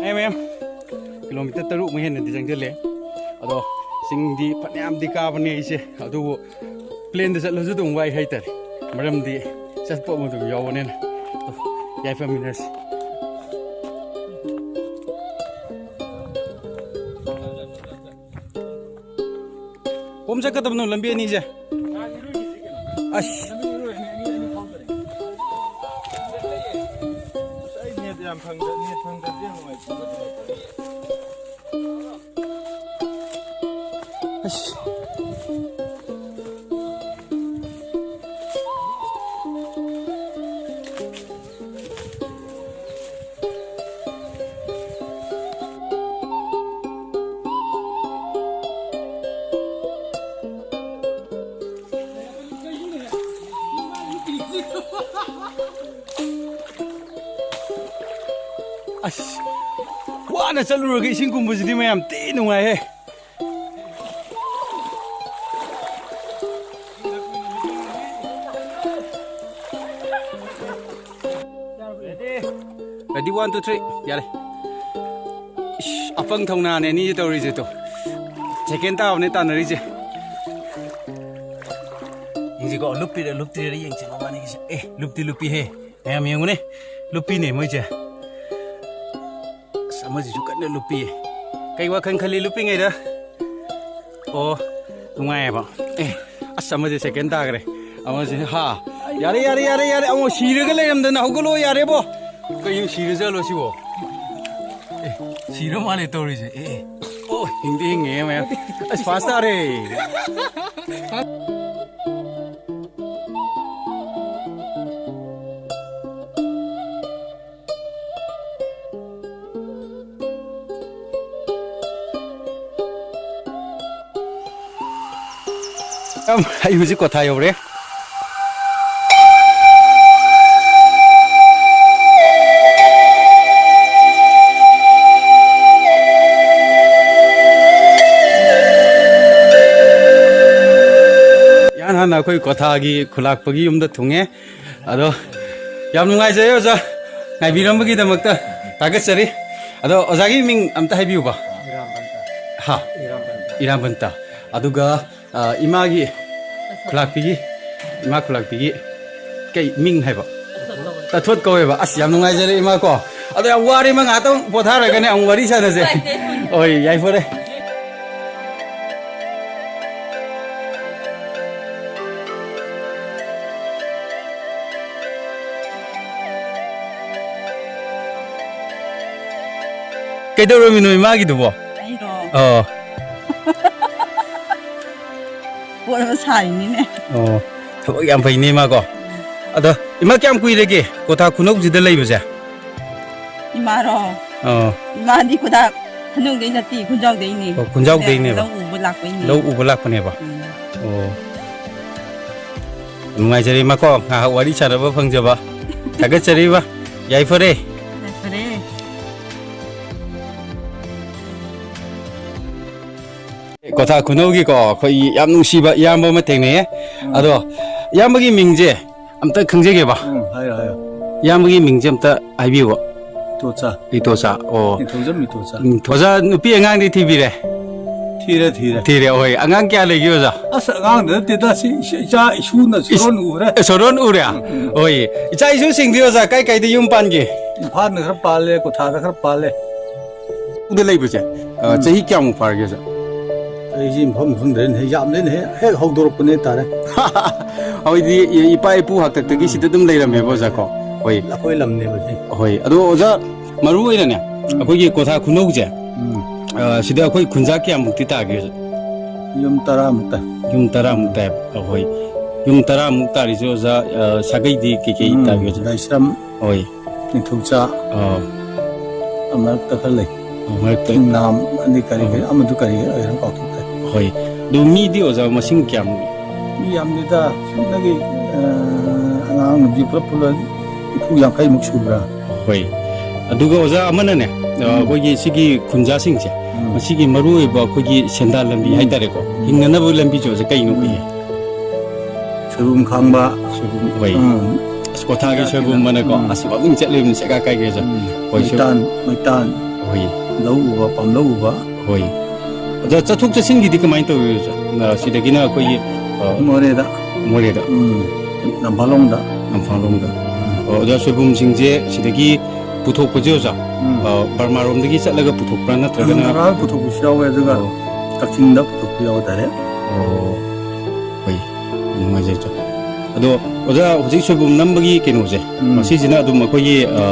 ꯑꯦꯝ ꯑꯦꯝ ꯀꯤꯂꯣꯃꯤꯇꯔ ꯇꯔꯨꯛꯃꯨꯛ ꯍꯦꯟꯅꯗꯤ ꯆꯪꯁꯤꯜꯂꯦ꯫ ꯑꯗꯣ ꯆꯤꯡꯗꯤ ꯐꯅꯌꯥꯝꯗꯤ ꯀꯥꯕꯅꯦ ꯑꯩꯁꯦ, ꯑꯗꯨꯕꯨ ꯄ꯭ꯂꯦꯟꯗ ꯆꯠꯂꯁꯨ ꯑꯗꯨꯝ ꯋꯥꯏ ꯍꯥꯏꯇꯥꯔꯦ, ꯃꯔꯝꯗꯤ ꯆꯠꯄ ꯑꯃ ꯑꯗꯨꯝ ꯌꯥꯎꯕꯅꯤꯅ꯫ ꯑꯗꯣ ꯌꯥꯏꯐꯃꯤꯟꯅꯁꯤ꯫ ꯄꯣꯝ ꯆꯠꯀꯗꯕꯅꯣ ꯂꯝꯕꯤ ꯑꯅꯤꯁꯦ? ꯑꯁ꯫ ꯑꯩ ꯅꯦꯠ ꯌꯥꯝ ꯐꯪꯗ-, ꯅꯦꯠ ꯐꯪꯗꯕꯁꯦ ꯌꯥꯝ ꯅꯨꯡꯉꯥꯏꯇꯦ꯫ ꯑꯁ꯫ ꯑꯁ, ꯋꯥꯅ ꯆꯠꯂꯨꯔꯒ ꯏꯁꯤꯡ ꯀꯨꯝꯕꯁꯤꯗꯤ ꯃꯌꯥꯝ ꯊꯤ ꯅꯨꯡꯉꯥꯏꯍꯦ꯫ Ready, one, two, three. ꯌꯥꯔꯦ꯫ ꯏꯁ, ꯑꯄꯪ ꯊꯧꯅꯥꯅꯦ ꯑꯅꯤꯁꯦ ꯇꯧꯔꯤꯁꯦ ꯇꯣ꯫ Second ꯇꯥꯕꯅꯦ ꯇꯥꯟꯅꯔꯤꯁꯦ꯫ ꯌꯦꯡꯁꯤꯀꯣ, ꯂꯨꯞꯄꯤꯔ ꯂꯨꯞꯇ꯭ꯔꯤꯔ ꯌꯦꯡꯁꯦ ꯃꯕꯥꯅꯤꯒꯤꯁꯦ꯫ ꯑꯦ, ꯂꯨꯞꯇꯤ ꯂꯨꯞꯄꯤꯍꯦ꯫ ꯃꯌꯥꯝ ꯌꯦꯡꯉꯨꯅꯦ, ꯂꯨꯞꯄꯤꯅꯦ ꯃꯣꯏꯁꯦ꯫ ꯑꯁ, ꯑꯃꯁꯤꯁꯨ ꯀꯟꯅ ꯂꯨꯞꯄꯤꯌꯦ꯫ ꯀꯩ ꯋꯥꯈꯜ ꯈꯜꯂꯤ ꯂꯨꯞꯄꯤꯉꯩꯗ? ꯑꯣ, ꯅꯨꯡꯉꯥꯏꯌꯦꯕ꯫ ꯑꯦ, ꯑꯁ, ꯑꯃꯁꯦ second ꯇꯥꯈ꯭ꯔꯦ꯫ ꯑꯃꯁꯦ, ꯍꯥ? ꯌꯥꯔꯦ, ꯌꯥꯔꯦ, ꯌꯥꯔꯦ, ꯌꯥꯔꯦ꯫ ꯑꯃꯨꯛ ꯁꯤꯔꯒ ꯂꯩꯔꯝꯗꯅ ꯍꯧꯒꯠꯂꯣ ꯌꯥꯔꯦꯕꯣ꯫ ꯀꯩꯅꯣ ꯁꯤꯔꯖꯥꯠꯂꯣ ꯁꯤꯕꯣ? ꯑꯦ, ꯁꯤꯔ ꯃꯥꯜꯂꯦ ꯇꯧꯔꯤꯁꯦ꯫ ꯑꯦ, ꯑꯦ꯫ ꯑꯣ, ꯍꯤꯡꯗꯤ ꯍꯤꯡꯉꯦ ꯃꯌꯥꯝ꯫ ꯑꯁ, first ꯇꯥꯔꯦ꯫ ꯑꯩ ꯍꯧꯖꯤꯛ ꯀ꯭ꯋꯥꯊꯥ ꯌꯧꯔꯦ꯫ ꯏꯍꯥꯟ ꯍꯥꯟꯅ ꯑꯩꯈꯣꯏ ꯀ꯭ꯋꯥꯊꯥꯒꯤ ꯈꯨꯂꯥꯛꯄꯒꯤ ꯌꯨꯝꯗ ꯊꯨꯡꯉꯦ꯫ ꯑꯗꯣ ꯌꯥꯝ ꯅꯨꯡꯉꯥꯏꯖꯔꯦ ꯑꯣꯖꯥ, ꯉꯥꯏꯕꯤꯔꯝꯕꯒꯤꯗꯃꯛꯇ ꯊꯥꯒꯠꯆꯔꯤ꯫ ꯑꯗꯣ ꯑꯣꯖꯥꯒꯤ ꯃꯤꯡ ꯑꯝꯇ ꯍꯥꯏꯕꯤꯌꯨꯕ꯫ ꯍꯥ? ꯏꯔꯥꯝꯕꯟꯇ꯫ ꯑꯗꯨꯒ, ꯑ, ꯏꯃꯥꯒꯤ ꯈꯨꯂꯥꯛꯄꯤꯒꯤ, ꯏꯃꯥ ꯈꯨꯂꯥꯛꯄꯤꯒꯤ ꯀꯩ ꯃꯤꯡ ꯍꯥꯏꯕ? ꯇꯊꯣꯠ ꯀꯧꯋꯦꯕ꯫ ꯑꯁ, ꯌꯥꯝ ꯅꯨꯡꯉꯥꯏꯖꯔꯦ ꯏꯃꯥ ꯀꯣ꯫ ꯑꯗꯣ ꯌꯥꯝ ꯋꯥꯔꯦ ꯏꯃꯥ, ꯉꯥꯏꯍꯥꯛꯇꯪ ꯄꯣꯊꯥꯔꯒꯅꯦ ꯑꯃꯨꯛ ꯋꯥꯔꯤ ꯁꯥꯟꯅꯁꯦ꯫ ꯍꯣꯏ, ꯌꯥꯏꯐꯔꯦ꯫ ꯀꯩꯗꯧꯔꯝꯃꯤꯅꯣ ꯏꯃꯥꯒꯤꯗꯨꯕꯣ? ꯑꯩꯔꯣ? ꯑꯣ꯫ ꯄꯣꯠ ꯑꯃ ꯁꯥꯔꯤꯅꯤꯅꯦ꯫ ꯑꯣ, ꯊꯕꯛ ꯌꯥꯝ ꯐꯩꯅꯦ ꯏꯃꯥ ꯀꯣ꯫ ꯑꯗꯣ ꯏꯃꯥ ꯀꯌꯥꯝ ꯀꯨꯏꯔꯒꯦ ꯀꯣꯊꯥ ꯈꯨꯅꯧꯁꯤꯗ ꯂꯩꯕꯁꯦ? ꯏꯃꯥꯔꯣ? ꯑꯣ꯫ ꯏꯃꯥꯗꯤ ꯀꯣꯊꯥ ꯈꯨꯅꯧꯗꯩ ꯅꯠꯇꯦ, ꯈꯨꯟꯖꯥꯎꯗꯩꯅꯦ꯫ ꯑꯣ, ꯈꯨꯟꯖꯥꯎꯗꯩꯅꯦꯕ꯫ ꯂꯧ ꯎꯕ ꯂꯥꯛꯄꯩꯅꯦ꯫ ꯂꯧ ꯎꯕ ꯂꯥꯛꯄꯅꯦꯕ? ꯎꯝ꯫ ꯑꯣ꯫ ꯅꯨꯡꯉꯥꯏꯖꯔꯦ ꯏꯃꯥ ꯀꯣ, ꯉꯥꯏꯍꯥꯛ ꯋꯥꯔꯤ ꯁꯥꯟꯅꯕ ꯐꯪꯖꯕ꯫ ꯊꯥꯒꯠꯆꯔꯤ ꯏꯃꯥ꯫ ꯌꯥꯏꯐꯔꯦ꯫ ꯌꯥꯏꯐꯔꯦ꯫ ꯀ꯭ꯋꯥꯊꯥ ꯈꯨꯅꯧꯒꯤꯀꯣ, ꯑꯩꯈꯣꯏꯒꯤ ꯌꯥꯝ ꯅꯨꯡꯁꯤꯕ ꯏꯌꯥꯝꯕ ꯑꯃ ꯊꯦꯡꯅꯩꯌꯦ꯫ ꯑꯗꯣ ꯏꯌꯥꯝꯕꯒꯤ ꯃꯤꯡꯁꯦ ꯑꯝꯇ ꯈꯪꯖꯒꯦꯕ꯫ ꯎꯝ, ꯍꯥꯏꯌꯣ, ꯍꯥꯏꯌꯣ꯫ ꯏꯌꯥꯝꯕꯒꯤ ꯃꯤꯡꯁꯦ ꯑꯝꯇ ꯍꯥꯏꯕꯤꯌꯨꯕ꯫ ꯏꯇꯣꯆꯥ꯫ ꯏꯇꯣꯆꯥ, ꯑꯣ꯫ ꯅꯤꯡꯊꯧꯖꯝ ꯏꯇꯣꯆꯥ꯫ ꯎꯝ, ꯑꯣꯖꯥ, ꯅꯨꯄꯤ ꯑꯉꯥꯡꯗꯤ ꯊꯤꯕꯤꯔꯦ? ꯊꯤꯔꯦ, ꯊꯤꯔꯦ꯫ ꯊꯤꯔꯦ, ꯍꯣꯏ꯫ ꯑꯉꯥꯡ ꯀꯌꯥ ꯂꯩꯒꯦ, ꯑꯣꯖꯥ? ꯑꯁ, ꯑꯉꯥꯡꯗ ꯅꯠꯇꯦꯗ, ꯁꯤ, ꯁꯤ ꯏꯆꯥ ꯏꯁꯨꯅ ꯏꯁ-, ꯁꯣꯔꯣꯟ ꯎꯔꯦ꯫ ꯑꯦ, ꯁꯣꯔꯣꯟ ꯎꯔꯦ? ꯎꯝ, ꯎꯝ꯫ ꯍꯣꯏ꯫ ꯏꯆꯥ ꯏꯁꯨꯁꯤꯡꯗꯤ, ꯑꯣꯖꯥ, ꯀꯥꯏ ꯀꯥꯏꯗ ꯌꯨꯝ ꯄꯥꯟꯒꯦ? ꯏꯝꯐꯥꯜꯗ ꯈꯔ ꯄꯥꯜꯂꯦ, ꯀ꯭ꯋꯥꯊꯥꯗ ꯈꯔ ꯄꯥꯜꯂꯦ꯫ ꯗ ꯂꯩꯕꯁꯦ, ꯑ, ꯎꯝ꯫ ꯆꯍꯤ ꯀꯌꯥꯃꯨꯛ ꯐꯥꯔꯒꯦ, ꯑꯣꯖꯥ? ꯑꯩꯁꯦ ꯃꯐꯝ ꯈꯪꯗ꯭ꯔꯦꯅꯦ, ꯌꯥꯝꯂꯦꯅꯦ, ꯍꯦꯛ, ꯍꯦꯛ ꯍꯧꯗꯣꯔꯛꯄꯅꯦ ꯍꯥꯏꯇꯥꯔꯦ꯫ ꯍꯥꯏꯗꯤ ꯏ-, ꯏꯄꯥ ꯏꯄꯨ ꯍꯥꯛꯇꯛꯇꯒꯤ ꯎꯝ꯫ ꯁꯤꯗ ꯑꯗꯨꯝ ꯂꯩꯔꯝꯃꯦꯕ, ꯑꯣꯖꯥ, ꯀꯣ? ꯍꯣꯏ꯫ ꯑꯩꯈꯣꯏ ꯂꯝꯅꯦꯕ ꯁꯤ꯫ ꯍꯣꯏ꯫ ꯑꯗꯣ, ꯑꯣꯖꯥ, ꯃꯔꯨ ꯑꯣꯏꯅꯅꯦ, ꯎꯝ꯫ ꯑꯩꯈꯣꯏꯒꯤ ꯀ꯭ꯋꯥꯊꯥ ꯈꯨꯅꯧꯁꯦ, ꯎꯝ꯫ ꯑ, ꯁꯤꯗ ꯑꯩꯈꯣꯏ ꯈꯨꯟꯖꯥ ꯀꯌꯥꯃꯨꯛꯇꯤ ꯇꯥꯒꯦ, ꯑꯣꯖꯥ? ꯌꯨꯝ ꯇꯔꯥꯃꯨꯛ ꯇꯥꯏ꯫ ꯌꯨꯝ ꯇꯔꯥꯃꯨꯛ ꯇꯥꯏ꯫ ꯑꯩꯈꯣꯏ ꯌꯨꯝ ꯇꯔꯥꯃꯨꯛ ꯇꯥꯔꯤꯁꯦ, ꯑꯣꯖꯥ, ꯑ, ꯁꯥꯒꯩꯗꯤ ꯀꯩꯀꯩ ꯎꯝ, ꯇꯥꯒꯦ, ꯑꯣꯖꯥ? ꯂꯥꯏꯁ꯭ꯔꯝ꯫ ꯍꯣꯏ꯫ ꯅꯤꯡꯊꯧꯖꯥ꯫ ꯑꯥ꯫ ꯃꯔꯛꯇ ꯈꯔ ꯂꯩ꯫ ꯑꯥ, ꯃꯔꯛꯇ꯫ ꯊꯤꯡꯅꯥꯝ, ꯑꯗꯩ ꯀꯔꯤ ꯑꯥ꯫ ꯀꯔꯤ, ꯑꯃꯗꯨ ꯀꯔꯤ ꯑꯣꯏꯔꯣ ꯀꯥꯎꯊꯣꯛꯈ꯭ꯔꯦ꯫ ꯍꯣꯏ꯫ ꯑꯗꯨ ꯃꯤꯗꯤ ꯑꯣꯖꯥ ꯃꯁꯤꯡ ꯀꯌꯥꯃꯨꯛ? ꯃꯤ ꯌꯥꯝꯗꯦꯗ, ꯁꯨꯞꯅꯒꯤ, ꯑ, ꯑꯉꯥꯡ ꯅꯨꯕꯤ ꯄꯨꯂꯞ ꯄꯨꯜꯂ ꯅꯤꯐꯨ ꯌꯥꯡꯈꯩꯃꯨꯛ ꯁꯨꯕ꯭ꯔꯥ? ꯍꯣꯏ꯫ ꯑꯗꯨꯒ ꯑꯣꯖꯥ ꯑꯃꯅꯅꯦ, ꯑ, ꯎꯝ꯫ ꯑꯩꯈꯣꯏꯒꯤ ꯁꯤꯒꯤ ꯈꯨꯟꯖꯥꯁꯤꯡꯁꯦ, ꯎꯝ꯫ ꯃꯁꯤꯒꯤ ꯃꯔꯨꯑꯣꯏꯕ ꯑꯩꯈꯣꯏꯒꯤ ꯁꯦꯟꯗꯥꯟ ꯂꯝꯕꯤ ꯎꯝ꯫ ꯍꯥꯏꯇꯥꯔꯦꯀꯣ, ꯎꯝ꯫ ꯍꯤꯡꯅꯅꯕ ꯂꯝꯕꯤꯁꯦ ꯑꯣꯖꯥ ꯀꯩꯅꯣ ꯎꯝ꯫ ꯑꯩꯈꯣꯏꯒꯤ? ꯁꯣꯏꯕꯨꯝ ꯈꯥꯡꯕ, ꯁꯣꯏꯕꯨꯝ, ꯍꯣꯏ꯫ ꯎꯝ꯫ ꯑꯁ, ꯀ꯭ꯋꯥꯊꯥꯒꯤ ꯁꯣꯏꯕꯨꯝ ꯑꯃꯅꯀꯣ, ꯎꯝ꯫ ꯑꯁ, ꯃꯃꯤꯡ ꯆꯠꯂꯤꯕꯅꯤ ꯁꯦꯒꯥ ꯀꯥꯏꯒꯦ ꯑꯣꯖꯥ꯫ ꯎꯝ꯫ ꯍꯣꯏ, ꯁꯣꯏ-, ꯃꯩꯇꯥꯟ, ꯃꯩꯇꯥꯟ꯫ ꯍꯣꯏ꯫ ꯂꯧ ꯎꯕ, ꯄꯥꯝꯂꯧ ꯎꯕ꯫ ꯍꯣꯏ꯫ ꯑꯗ ꯆꯠꯊꯣꯛ ꯆꯠꯁꯤꯟꯒꯤꯗꯤ ꯀꯃꯥꯏꯅ ꯇꯧꯋꯤ ꯑꯣꯖꯥ? ꯑ, ꯁꯤꯗꯒꯤꯅ ꯑꯩꯈꯣꯏꯒꯤ, ꯑ, ꯃꯣꯔꯦꯗ꯫ ꯃꯣꯔꯦꯗ꯫ ꯎꯝ꯫ ꯂꯝꯐꯥꯂꯣꯡꯗ꯫ ꯂꯝꯐꯥꯂꯣꯡꯗ꯫ ꯎꯝ꯫ ꯑꯣ, ꯑꯣꯖꯥ, ꯁꯣꯏꯕꯨꯝꯁꯤꯡꯁꯦ ꯁꯤꯗꯒꯤ ꯄꯨꯊꯣꯛꯄꯁꯦ ꯑꯣꯖꯥ, ꯎꯝ꯫ ꯑ, ꯕꯔꯃꯥꯔꯣꯝꯗꯒꯤ ꯆꯠꯂꯒ ꯄꯨꯊꯣꯛꯄ꯭ꯔꯥ ꯅꯠꯇ꯭ꯔꯒꯅ? ꯎꯝ, ꯕꯔꯃꯥ ꯄꯨꯊꯣꯛꯄꯁꯨ ꯌꯥꯎꯋꯦ, ꯑꯗꯨꯒ ꯑꯣ꯫ ꯀꯛꯆꯤꯡꯗ ꯄꯨꯊꯣꯛꯄ ꯌꯥꯎꯋꯦ direct꯫ ꯑꯣ꯫ ꯍꯣꯏ꯫ ꯌꯥꯝ ꯅꯨꯡꯉꯥꯏꯖꯩ, ꯑꯣꯖꯥ꯫ ꯑꯗꯣ, ꯑꯣꯖꯥ, ꯍꯧꯖꯤꯛ ꯁꯣꯏꯕꯨꯝ ꯅꯝꯕꯒꯤ ꯀꯩꯅꯣꯁꯦ, ꯎꯝ꯫ ꯃꯁꯤꯁꯤꯅ ꯑꯗꯨꯝ ꯑꯩꯈꯣꯏꯒꯤ, ꯑ,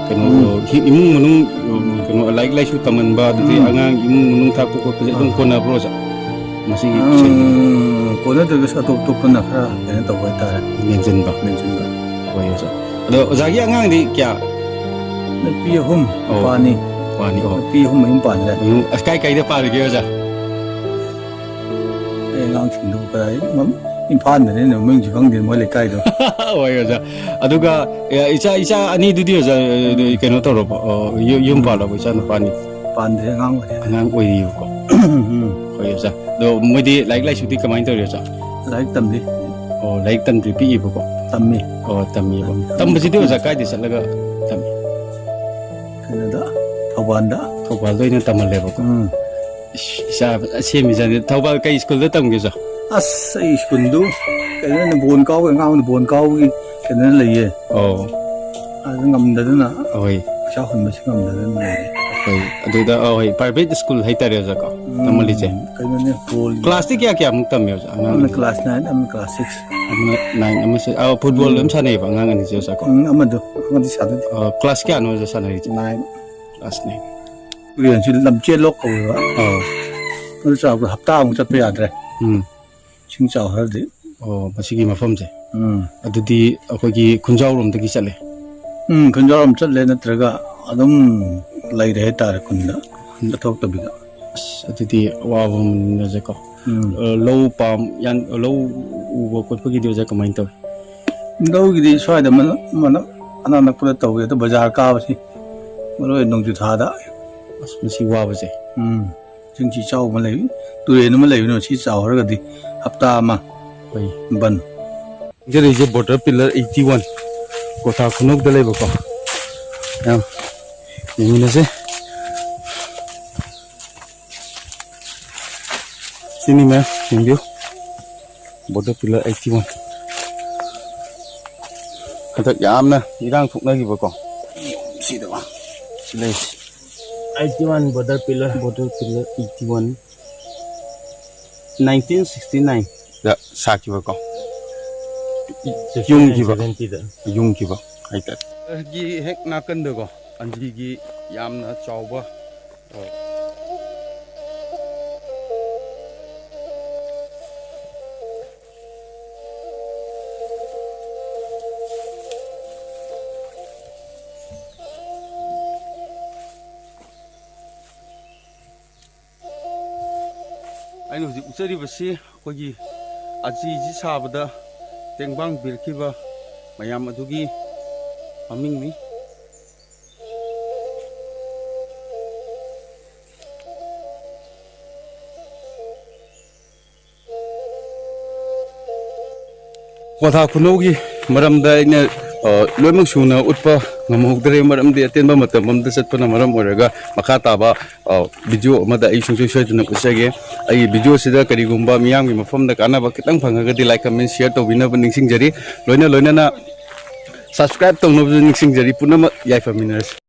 ꯀꯩꯅꯣ, ꯎꯝ꯫ ꯍꯤ-, ꯏꯃꯨꯡ ꯃꯅꯨꯡ, ꯎꯝ꯫ ꯀꯩꯅꯣ, ꯂꯥꯏꯔꯤꯛ ꯂꯥꯏꯁꯨ ꯇꯝꯍꯟꯕ, ꯑꯗꯨꯗꯤ ꯎꯝ꯫ ꯑꯉꯥꯡ ꯏꯃꯨꯡ ꯃꯅꯨꯡ ꯊꯥꯛꯄ ꯈꯣꯠꯄꯁꯦ ꯑꯗꯨꯝ ꯑꯥ꯫ ꯀꯣꯟꯅꯕ꯭ꯔꯣ, ꯑꯣꯖꯥ? ꯃꯁꯤꯒꯤ ꯎꯝ, ꯁꯦꯟꯁꯤꯅ? ꯀꯣꯟꯅꯗ꯭ꯔꯒꯁꯨ ꯑꯇꯣꯞ ꯑꯇꯣꯞꯄꯅ ꯈꯔ ꯀꯩꯅꯣ ꯇꯧꯕ ꯍꯥꯏꯇꯥꯔꯦ꯫ ꯃꯦꯟꯁꯤꯟꯕ꯫ ꯃꯦꯟꯁꯤꯟꯕ꯫ ꯍꯣꯏ, ꯑꯣꯖꯥ꯫ ꯑꯗꯣ ꯑꯣꯖꯥꯒꯤ ꯑꯉꯥꯡꯗꯤ ꯀꯌꯥ? ꯅꯨꯄꯤ ꯑꯍꯨꯝ, ꯑꯣ꯫ ꯅꯨꯄꯥ ꯑꯅꯤ꯫ ꯅꯨꯄꯥ ꯑꯅꯤ, ꯑꯣ꯫ ꯅꯨꯄꯤ ꯑꯍꯨꯝ ꯃꯌꯨꯝ ꯄꯥꯟꯈ꯭ꯔꯦ꯫ ꯃꯌꯨꯝ, ꯑꯁ, ꯀꯥꯏ ꯀꯥꯏꯗ ꯄꯥꯜꯂꯤꯒꯦ, ꯑꯣꯖꯥ? ꯑꯩ ꯑꯉꯥꯡꯁꯤꯡꯗꯨ ꯀꯗꯥꯏ, ꯃꯝ-, ꯏꯝꯐꯥꯜꯗꯅꯤꯅꯦ, ꯃꯃꯤꯡꯁꯨ ꯈꯪꯗꯦ ꯃꯣꯏ ꯂꯩꯀꯥꯏꯗꯣ꯫ ꯍꯣꯏ, ꯑꯣꯖꯥ꯫ ꯑꯗꯨꯒ, ꯑꯦ, ꯏꯆꯥ, ꯏꯆꯥ ꯑꯅꯤꯗꯨꯗꯤ, ꯑꯣꯖꯥ, ꯑꯦ, ꯀꯩꯅꯣ ꯇꯧꯔꯕꯣ? ꯑꯣ, ꯌꯨ-, ꯌꯨꯝ ꯎꯝ꯫ ꯄꯥꯜꯂꯕꯣ, ꯏꯆꯥ ꯅꯨꯄꯥ ꯑꯅꯤ? ꯄꯥꯟꯗ꯭ꯔꯤ, ꯑꯉꯥꯡ ꯑꯣꯏꯔꯤ꯫ ꯑꯉꯥꯡ ꯑꯣꯏꯔꯤꯕꯀꯣ꯫ ꯎꯝ꯫ ꯍꯣꯏ ꯑꯣꯖꯥ꯫ ꯑꯗꯣ ꯃꯣꯏꯗꯤ ꯂꯥꯏꯔꯤꯛ ꯂꯥꯏꯁꯨꯗꯤ ꯀꯃꯥꯏꯅ ꯇꯧꯔꯤ ꯑꯣꯖꯥ? ꯂꯥꯏꯔꯤꯛ ꯇꯝꯂꯤ꯫ ꯑꯣ, ꯂꯥꯏꯔꯤꯛ ꯇꯝꯗ꯭ꯔꯤ, ꯄꯤꯛꯏꯕꯀꯣ? ꯇꯝꯃꯤ꯫ ꯑꯣ, ꯇꯝꯃꯤꯕ꯫ ꯇꯝꯃꯤ꯫ ꯇꯝꯕꯁꯤꯗꯤ ꯑꯣꯖꯥ ꯀꯥꯏꯗ ꯆꯠꯂꯒ ꯇꯝꯃꯤ? ꯀꯩꯅꯣꯗ, ꯊꯧꯕꯥꯜꯗ꯫ ꯊꯧꯕꯥꯜꯗ ꯑꯣꯏꯅ ꯇꯝꯍꯜꯂꯦꯕꯀꯣ? ꯎꯝ꯫ ꯏꯁ, ꯏꯆꯥ ꯐꯖꯅ ꯁꯦꯝꯃꯤꯖꯥꯠꯅꯤ꯫ ꯊꯧꯕꯥꯜ ꯀꯩ ꯁ꯭ꯀꯨꯜꯗ ꯇꯝꯒꯦ ꯑꯣꯖꯥ? ꯑꯁ, ꯑꯩ ꯁ꯭ꯀꯨꯜꯗꯨ ꯀꯩꯅꯣꯅꯦ, ꯕꯣꯟ ꯀꯥꯎꯕꯒꯤ, ꯑꯉꯥꯡ ꯕꯣꯟ ꯀꯥꯎꯕꯒꯤ ꯀꯩꯅꯣ ꯂꯩꯌꯦ꯫ ꯑꯣ꯫ ꯑꯗꯨ ꯉꯝꯗꯗꯅ, ꯍꯣꯏ꯫ ꯄꯩꯁꯥ ꯍꯨꯟꯕꯁꯤ ꯉꯝꯗꯗꯅ ꯂꯩꯔꯦ꯫ ꯍꯣꯏ꯫ ꯑꯗꯨꯗ, ꯑ, ꯍꯣꯏ, private school ꯍꯥꯏꯇꯥꯔꯦ ꯑꯣꯖꯥ ꯀꯣ, ꯎꯝ, ꯇꯝꯍꯜꯂꯤꯁꯦ? ꯀꯩꯅꯣꯅꯦ, ꯕꯣꯜ꯫ Classꯇꯤ ꯀꯌꯥ ꯀꯌꯥꯃꯨꯛ ꯇꯝꯃꯦ ꯑꯣꯖꯥ, ꯑꯉꯥꯡ ꯑꯃꯅ ꯑꯅꯤꯁꯦ? Class nine, ꯑꯃꯅ class six꯫ ꯑꯃꯅ nine, ꯑꯃꯁꯦ, ꯑ, football ꯎꯝ꯫ ꯑꯗꯨꯝ ꯁꯥꯟꯅꯩꯌꯦꯕ ꯑꯉꯥꯡ ꯑꯅꯤꯁꯦ ꯑꯣꯖꯥ ꯀꯣ? ꯎꯝ, ꯑꯃꯗꯣ, ꯑꯃꯗꯤ ꯁꯥꯟꯅꯗꯦ꯫ ꯑ, class ꯀꯌꯥꯅꯣ ꯑꯣꯖꯥ ꯁꯥꯟꯅꯔꯤꯁꯦ? Nine꯫ Class nine꯫ ꯇꯨꯔꯦꯟꯁꯤ ꯂꯝꯆꯦꯜ ꯂꯣꯛ ꯀꯧꯋꯦꯕ꯫ ꯑꯧ꯫ ꯑꯗꯨ ꯆꯥꯎꯕꯗ ꯍꯞꯇꯥꯃꯨꯛ ꯆꯠꯄ ꯌꯥꯗ꯭ꯔꯦ꯫ ꯎꯝ꯫ ꯏꯁꯤꯡ ꯆꯥꯎꯈ꯭ꯔꯗꯤ꯫ ꯑꯣ, ꯃꯁꯤꯒꯤ ꯃꯐꯝꯁꯦ? ꯎꯝ꯫ ꯑꯗꯨꯗꯤ ꯑꯩꯈꯣꯏꯒꯤ ꯈꯨꯟꯖꯥꯎꯔꯣꯝꯗꯒꯤ ꯆꯠꯂꯦ? ꯎꯝ, ꯈꯨꯟꯖꯥꯎꯔꯣꯝ ꯆꯠꯂꯦ, ꯅꯠꯇ꯭ꯔꯒ ꯑꯗꯨꯝ ꯂꯩꯔꯦ ꯍꯥꯏꯇꯥꯔꯦ ꯈꯨꯟꯗ, ꯆꯠꯊꯣꯛꯇꯕꯤꯗ꯫ ꯑꯁ, ꯑꯗꯨꯗꯤ ꯑꯋꯥꯕ ꯑꯃꯅꯤꯅꯦ ꯑꯣꯖꯥꯀꯣ꯫ ꯎꯝ꯫ ꯑ, ꯂꯧ ꯄꯥꯝ-, ꯌꯥꯟ-, ꯂꯧ ꯎꯕ ꯈꯣꯠꯄꯒꯤꯗꯤ ꯑꯣꯖꯥ ꯀꯃꯥꯏꯅ ꯇꯧꯏ? ꯂꯧꯒꯤꯗꯤ ꯁ꯭ꯋꯥꯏꯗ ꯃꯅ-, ꯃꯅ-, ꯑꯅꯛ ꯅꯛꯄꯗ ꯇꯧꯋꯦ, ꯑꯗꯣ ꯕꯖꯥꯔ ꯀꯥꯕꯁꯤ ꯃꯔꯨ ꯑꯣꯏꯅ ꯅꯣꯡꯖꯨ ꯊꯥꯗ꯫ ꯑꯁ, ꯃꯁꯤ ꯋꯥꯕꯁꯦ꯫ ꯎꯝ꯫ ꯏꯁꯤꯡꯁꯤ ꯏꯆꯥꯎ ꯑꯃ ꯂꯩ, ꯇꯨꯔꯦꯟ ꯑꯃ ꯂꯩꯕꯅꯤ, ꯃꯁꯤ ꯆꯥꯎꯈ꯭ꯔꯒꯗꯤ ꯍꯞꯇꯥ ꯑꯃ ꯍꯣꯏ꯫ ꯕꯟ꯫ ꯆꯪꯖꯔꯛꯏꯁꯦ border pillar eighty one, ꯀꯣꯊꯥ ꯈꯨꯅꯧꯗ ꯂꯩꯕꯀꯣ꯫ ꯌꯥꯝ ꯌꯦꯡꯃꯤꯟꯅꯁꯦ꯫ ꯁꯤꯅꯤ ꯃꯌꯥꯝ ꯌꯦꯡꯕꯤꯌꯨ, border pillar eighty one꯫ ꯍꯟꯗꯛ ꯌꯥꯝꯅ ꯏꯔꯥꯡ ꯊꯣꯛꯅꯈꯤꯕꯀꯣ꯫ ꯁꯤꯗ ꯁꯤ ꯂꯩꯁꯤ꯫ Eighty one border pillar꯫ Border pillar eighty one꯫ Nineteen sixty nine ꯗ ꯁꯥꯈꯤꯕꯀꯣ꯫ ꯌꯨꯝꯈꯤꯕ꯫ Seventy ꯗ꯫ ꯌꯨꯝꯈꯤꯕ ꯍꯥꯏꯇꯥꯔꯦ꯫ ꯒꯤ ꯍꯦꯛ ꯅꯥꯀꯟꯗꯀꯣ, ꯑꯟꯗꯤꯒꯤ ꯌꯥꯝꯅ ꯆꯥꯎꯕ꯫ ꯑꯩꯅ ꯍꯧꯖꯤꯛ ꯎꯠꯆꯔꯤꯕꯁꯤ ꯑꯩꯈꯣꯏꯒꯤ ꯑꯖꯤꯁꯤ ꯁꯥꯕꯗ ꯇꯦꯡꯕꯥꯡ ꯄꯤꯔꯛꯈꯤꯕ ꯃꯌꯥꯝ ꯑꯗꯨꯒꯤ ꯃꯃꯤꯡꯅꯤ꯫ ꯀ꯭ꯋꯥꯊꯥ ꯈꯨꯅꯧꯒꯤ ꯃꯔꯝꯗ ꯑꯩꯅ, ꯑ, ꯂꯣꯏꯅꯃꯛ ꯁꯨꯅ ꯎꯠꯄ ꯉꯝꯍꯧꯗ꯭ꯔꯦ, ꯃꯔꯝꯗꯤ ꯑꯇꯦꯟꯕ ꯃꯇꯝ ꯑꯃꯗ ꯆꯠꯄꯅ ꯃꯔꯝ ꯑꯣꯏꯔꯒ꯫ ꯃꯈꯥ ꯇꯥꯕ, ꯑ, ꯚꯤꯗꯤꯑꯣ ꯑꯃꯗ ꯑꯩ ꯁꯨꯡꯁꯣꯏ ꯁꯣꯏꯗꯅ ꯎꯠꯆꯒꯦ꯫ ꯑꯩꯒꯤ ꯚꯤꯗꯤꯑꯣꯁꯤꯗ ꯀꯔꯤꯒꯨꯝꯕ ꯃꯤꯌꯥꯝꯒꯤ ꯃꯐꯝꯗ ꯀꯥꯟꯅꯕ ꯈꯤꯇꯪ ꯐꯪꯉꯒꯗꯤ like, comment, share ꯇꯧꯕꯤꯅꯕ ꯅꯤꯡꯁꯤꯡꯖꯔꯤ꯫ ꯂꯣꯏꯅ ꯂꯣꯏꯅꯅ subscribe ꯇꯧꯅꯕꯁꯨ ꯅꯤꯡꯁꯤꯡꯖꯔꯤ꯫ ꯄꯨꯝꯅꯃꯛ ꯌꯥꯏꯐꯃꯤꯟꯅꯔꯁꯤ꯫